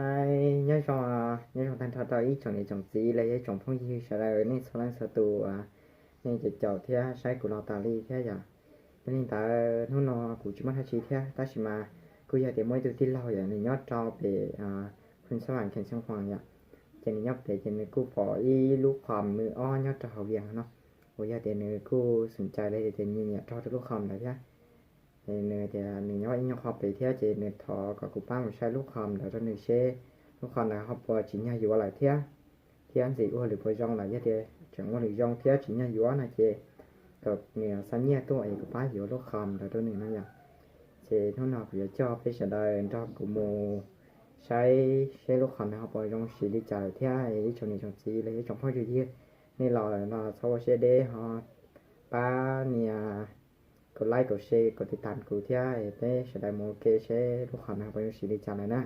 Nyob zoo, nyob zoo tag nrho rau ib tsoom niam tsoom txiv los yog ib tsoom phooj ywg sawv daws nej txhua leej txhua tus, nej caum caum thiab saib kuv los tas li thiab yom. Yog li ntawd hnub no kuv tsis muaj dab tsi thiab, tab sis mas kuj yog tias muaj ib tug tij laug yom, nws nyob rau pem Khun Xab Vam Kheem Xeeb Khuam yom, ces nws nyob pem ces nws kuj pom ib lub qhov mws ob nyob rau hauv Vias no, uas yog tias nws kuj xom cai li tias nyiam nyiam rau rau lub qhov ntawd thiab. Nws tias nws nyob ib nyuag qhov pem thiab ces nws thov kom kuv pab mus saib lub qhov ntawd rau nws seb lub qhov ntawd ho puas tsim nyog yuav lawm thiab, thiab ntxim ua lwm puas zoo lawm, yog tias tseem ua lwm zoo thiab tsim nyog yuav no ces kom nws xa nyiaj tuaj es kuv pab yuav lub qhov ntawd rau nws no yom. Ces hnub no kuv yuav coj peb sawv daws nrog kuv mus saib seb lub qhov ntawd ho puas zoo siv li cas lawm thiab. Ib tsoom niam tsoom txiv los yog ib tsoom phooj ywg, nej los lawm no txhob ua siab deb ho pab nias kom like kom share kom tiv tam kuv thiab, peb sawv daws mus ua ke seb lub qhov ntawd ho puas zoo siv li cas lawm na.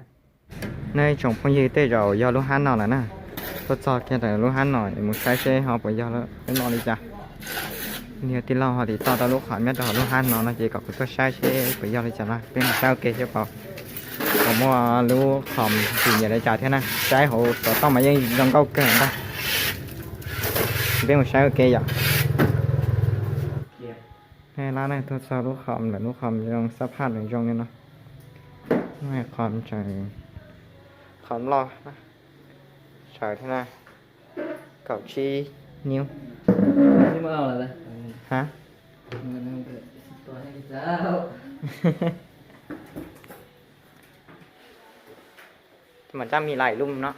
Nej tsoom phooj ywg, tej zaum yog lub hab no lawm na. Tuaj txog kiag ntawm lub hab no es mus saib seb ho puas yog lub no li cas. Niag tij laug ho tiv toj tau lub qhov nyob rau hauv lub hab no no ces kom kuv tuaj saib seb puas yog li cas na. Peb mus saib ua ke seb puas muaj lub qhov tsis nyiam li cas thiab na. Saib hauv xov tooj mas yeej zoo nkauj kawg ntag. Peb mus saib ua ke yom. Lab ne tuaj txog lub qhov lawm, lub qhov zoo xab phaj lawm zoo li no. Qhov tseem, qhov loj, sawv thiab na, kaum tsib niub. Ha, mas txaj mi lais lum no.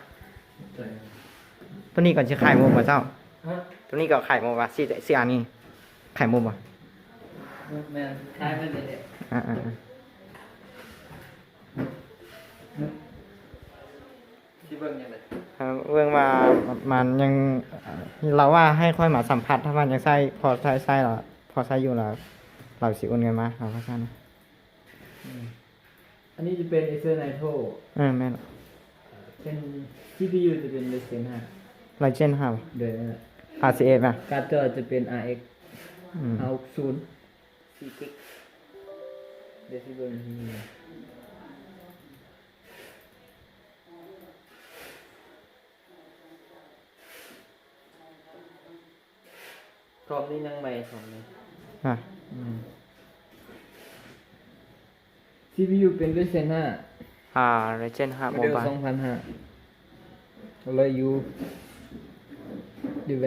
Tub ni kom tsis khais mus mas txaus. Tub ni kom khais mus mas xij as ni, khais mus mas. Vâng, mà, mà nhưng, làว่าให้ค่อยมาสัมผัส ถ้าว่ายังไส้ พอไส้ ไส้ พอไส้อยู่แล้ว เราสิโอนเงินมา เราก็ใช่นะ อันนี้จะเป็น Acer Nitro เออ แม่นละ เป็น ซี พี ยู จะเป็น Ryzen ห้า Ryzen ห้า เดี๋ยวนี้แหละ อาร์ ซี เอฟ อ่ะ การ์ดจอจะเป็น อาร์ เอ็กซ์ อืม ห้าหกศูนย์ สี่กิก เดี๋ยวที่เบอร์นี้ คอมนี่ยังใหม่ของนี่ อ่ะ อืม ซี พี ยู เป็น Ryzen ห้า อ่า Ryzen ห้า โมเดล Mobile สองพันห้า แล้วอยู่ ดีแว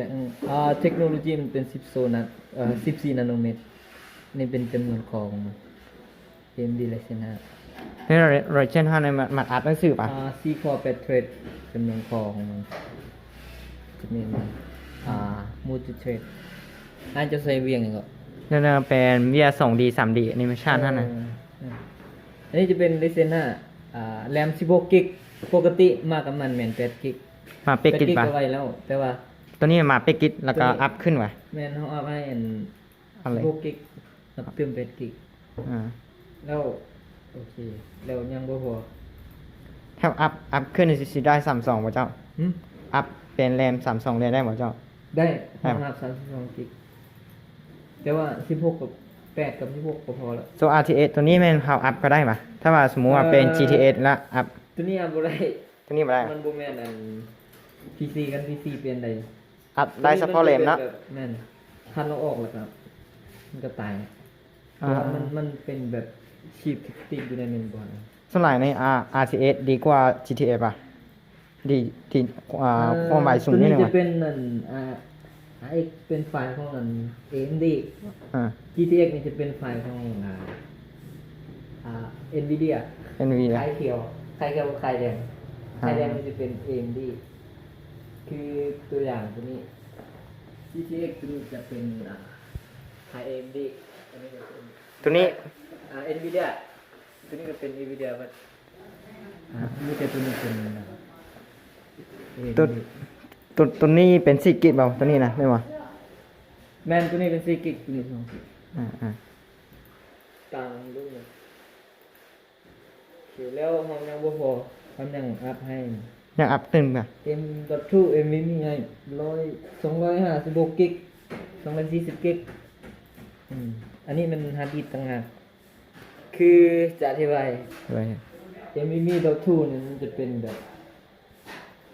อ่า เทคโนโลยีมันเป็น สิบโซนัด เอ่อ สิบสี่นาโนเมตร นี่เป็นจำนวนคอของมัน เอ เอ็ม ดี Ryzen ห้า นี่ Ryzen ห้า เนี่ยมัน มันอัพหนังสือป่ะ อ่า สี่ คอ แปด เทรด จำนวนคอของมัน จะมีมัน อ่า multi thread อาจจะใช้เวียงอย่างก็ เนี่ย เนี่ย เป็นเวียง สองดี สามดี แอนิเมชัน เท่านั้น เออ เออ อันนี้จะเป็น Ryzen ห้า อ่า แรม สิบหก กิก ปกติมากับมันแม่น แปด กิก มา แปด กิก กิก ป่ะ ก็ไวแล้ว แต่ว่า ตัวนี้มา แปด กิก แล้วก็ ตัวนี้ อัพขึ้นว่ะ แม่น เขาอัพให้อัน อะไร สิบหก กิก อัพเติม แปด กิก อ่า แล้ว โอเค แล้วยังบ่พอ ถ้าอัพ อัพขึ้นสิ สิได้ สามสอง บ่เจ้า หึ อัพเป็นแรม สามสอง เลยได้บ่เจ้า ได้ ได้ รองรับ สามสิบสอง กิก แต่ว่า สิบหก กับ แปด กับ สิบหก ก็พอแล้ว โซ อาร์ ที เอส ตัวนี้แม่นเราอัพก็ได้ปะ ถ้าว่าสมมุติว่าเป็น เอ่อ จี ที เอส แล้วอัพ ตัวนี้อัพบ่ได้ ตัวนี้บ่ได้ มันบ่แม่นอัน พี ซี กัน พี ซี เปลี่ยนได้ อัพได้เฉพาะแรมเนาะ แม่น ถ้าเราออกแล้วก็ มันก็ตาย อ่า เพราะว่ามัน มันเป็นแบบ chip ที่ติดอยู่ในเมนบอร์ด ส่วนใหญ่ใน R- อาร์ ที เอส ดีกว่า จี ที เอส ป่ะ ดี ดี อ่า อ่า ความไวสูง ตัวนี้ นิดนึง จะ ว่ะ เป็นอัน อ่า อาร์ เอ็กซ์ เป็นฝ่ายของอัน เอ เอ็ม ดี อ่า จี ที เอ็กซ์ นี่จะเป็นฝ่ายของอ่า อ่า เอ็นวีเดีย เอ็นวีเดีย ไข่เขียว ไข่เขียวกับไข่แดง อ่า ไข่แดงมันจะเป็น เอ เอ็ม ดี คือตัวอย่างตัวนี้ จี ที เอ็กซ์ ตัวนี้จะเป็นอ่า ไข่ เอ เอ็ม ดี อันนี้จะเป็น ตัวนี้ อ่า เอ็นวีเดีย ตัวนี้ก็เป็น เอ็นวีเดีย มัน อ่า นี่จะตัวนี้เป็นอ่า ตัว เอ เอ็ม ดี ตัว ตัวนี้เป็นสี่กิกเปล่า ตัวนี้นะ แม่นบ่ แม่น ตัวนี้เป็นสี่กิก ตัวนี้สองกิก อ่า อ่า ต่างลูกเนี่ย โอเค แล้วเรายังบ่พอ มันยังอัพให้ ยังอัพขึ้นป่ะ เอ็ม ดอท ทู เอ็ม วี มีให้ร้อย สองร้อยห้าสิบหก กิก สองร้อยสี่สิบ กิก อืม อันนี้มันฮาร์ดดิสก์ต่างหาก คือจะอธิบาย อะไรเนี่ย ยังไม่มีตัว two เนี่ยมันจะเป็นแบบ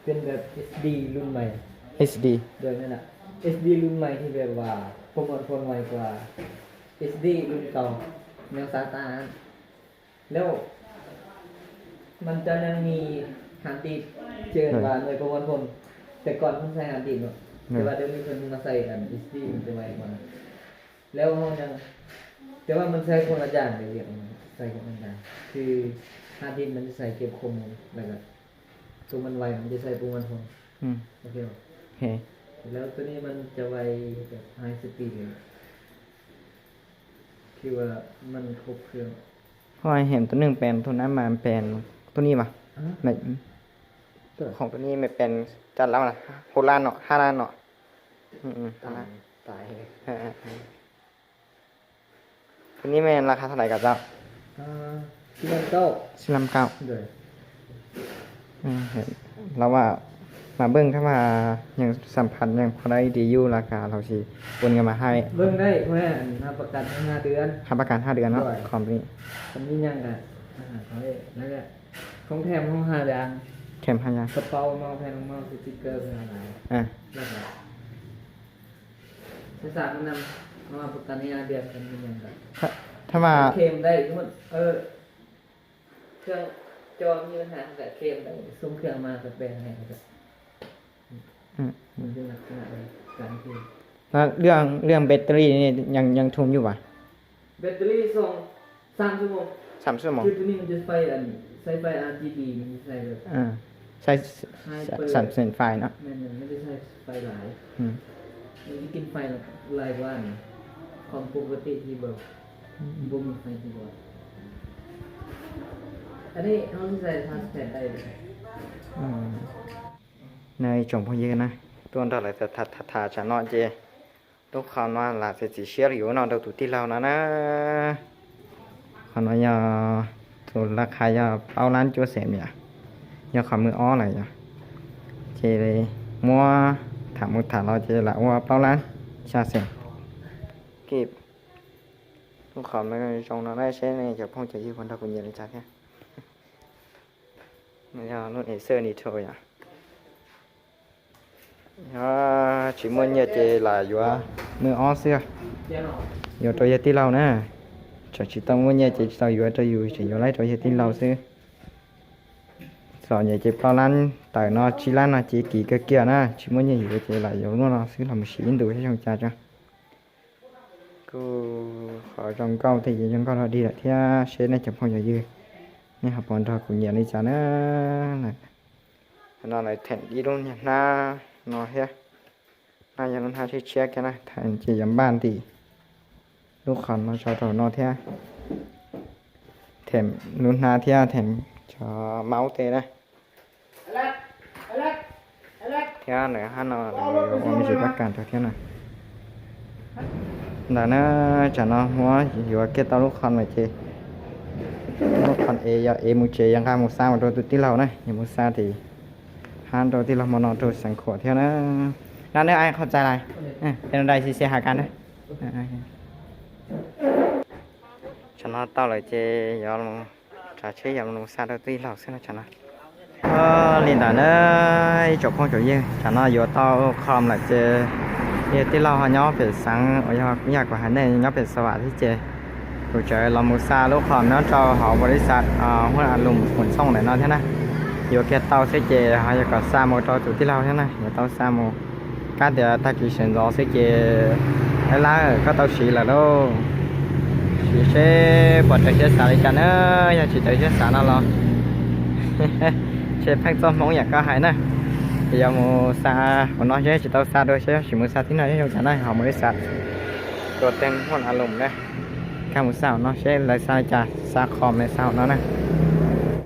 เป็นแบบ เอส ดี รุ่นใหม่ เอส ดี ด้วยนั่นน่ะ เอส ดี รุ่นใหม่ที่แบบว่าประมวลผลไวกว่า เอส ดี รุ่นเก่า แนวสายตา แล้วมันจะยังมีฮาร์ดดิสก์เชิญว่าหน่วยประมวลผล แต่ก่อนมันใช้ฮาร์ดดิสก์เนาะ แต่ว่าเดี๋ยวนี้เพิ่นมาใส่กัน เอส ดี มันจะไวกว่า แล้วห้องยัง แต่ว่ามันใช้คนละอย่างเลยเรียกมันใช้คนละอย่าง คือฮาร์ดดิสก์มันจะใส่เก็บข้อมูลแล้วก็ตัวมันไวมันจะใส่ประมวลผล อืม โอเคปะ โอเค แล้วตัวนี้มันจะไวแบบ high speed เลย คือว่ามันครบเครื่อง Hos hais tias tus neeg pes tus nab mas pes tus ni mas, hos tus ni mas pes cov laus na, hauv lab no, hab lab no. Tus ni mas laj kha thaum lais kom tau? Xib lab kauj. Lawv mas, mas เบิ่ง ถ้าว่ายังสัมผัสยังพอได้ดีอยู่ ราคา เราสิโอนเงินมาให้ เบิ่งได้ เพื่อรับประกันห้าเดือน รับประกันห้าเดือนเนาะ ด้วย คอมนี้ อันนี้ยังอ่ะ อ่า เขาเรียกแล้วก็ของแถมห้องห้าอย่าง แถมห้าอย่าง กระเป๋าเมาส์ แผ่นเมาส์ สติ๊กเกอร์ ห้าอย่าง อ่า แล้วก็ ใช้สามแนะนำ เพราะว่าประกันห้าเดือน มันมีอย่างแบบ ถ้า ถ้าว่า เคลมได้ สมมติ เออ เครื่องจอมีปัญหา ก็เคลมได้ ส่งเครื่องมา ก็แปลงให้ ก็ อืม มันเป็นลักษณะการเคลม แล้วเรื่อง เรื่องแบตเตอรี่นี่ยัง ยังทุ่มอยู่ปะ แบตเตอรี่ส่งสามชั่วโมง สามชั่วโมง คือตัวนี้มันจะไฟอัน ใช้ไฟ อาร์ จี บี มันจะใช้แบบ อ่า ใช้ ไฮเปอร์ สามเส้นไฟเนาะ แม่นๆ ไม่ได้ใช้ไฟหลาย อืม มันจะกินไฟหลายกว่าอันคอมปกติที่แบบ อืม บ่มีไฟที่บ่ อันนี้เขาจะใส่ทรานสแพนได้เลย Ib tsoom phooj ywg na, tuaj nrog lawv tham tham tham tsam no ces lub qhov no lam txiav txim siab yuav no rau tus tij laug no na. Qhov no yog tus laj kha yog plaub lab cuaj xees yom, yog qhov mws ob lawm yom. Ces muab tham mus tham los ces lam ua plaub lab xya xees. Lub qhov zoo no na, seb nej cov phooj cov ywg puas nrog kuv nyiam li cas thiab. Yog lub Acer Nitro yom. Yog tsis muaj nyiaj ces lam yuav mws ob xwb. Yuav rau yawg tij laug na. Tseem tsis tau muaj nyiaj ces tsis tau yuav rau yus, tseem yuav laib rau yawg tij laug xwb. Txom nyem ces plaub lab tawm no tsib lab no ces kim kawg kiag na, tsis muaj nyiaj yuav ces lam yuav lub no xwb los mus siv ib ntus seb zoo cas tso. Kuj qhov zoo nkauj thiab ces zoo nkauj dog dig lawm thiab, seb nej cov phooj cov ywg nej ho puas nrog kuv nyiam li cas na. No lawv them ib lub niag hnab no thiab, no yog lub hnab tshiab tshiab kiag na, them ces yuav npaj ntim lub qhov no tso rau no thiab, them lub hnab thiab them cov maub tej na. Thiab lawv hab no lawv yuav ua me ntsis pab kas rau thiab na. Ntawd na, tsam no muab yuav kiag tau lub qhov lawm ces lub qhov es yog es mus tsev, yuav nqa mus xa mus rau tus tij laug na, yuav mus xa tim hab rau tij laug hmo no rau xeev khuam thiab na. No nej ai qhov txais lais, es no dais xis xes has kas na. Tsam no tau lawm ces yuav tsav tsheb yuav mus xa rau tij laug xwb no tsam no. Li ntawd na, ib tsoom phooj tsoom ywg, tsam no yuav tau qhov lawm ces yog tij laug ho nyob pem xeev uas yog kuv yam kuv hais nej nyob pem Xa Vam thiab ces kuv tseem los mus xa lub qhov nyob rau hauv npaus lis xas Huaj A Lus Khuam Xoo ntawm no thiab na. Yuav kiag tau xwb ces ho yog kom xa mus rau tus tij laug thiab na, yuav tau xa mus. Kab tias tag kis sawv ntxov xwb ces, Aib Lab, koj tau siv lawm lauj. Siv seb puas raws siab xav li cas na, yog tsis raws siab xav no los seb pheej txoj hmoob yam koj hais na, ces yuav mus xa hauv no seb, tsis tau xa dua seb, tsis mus xa tib no seb zoo cas na, hauv npaus lis xas Tua Teej Huaj A Lus na. Kab mus xa hauv no seb lawv xa li cas, xa qhov lawv xa hauv no na.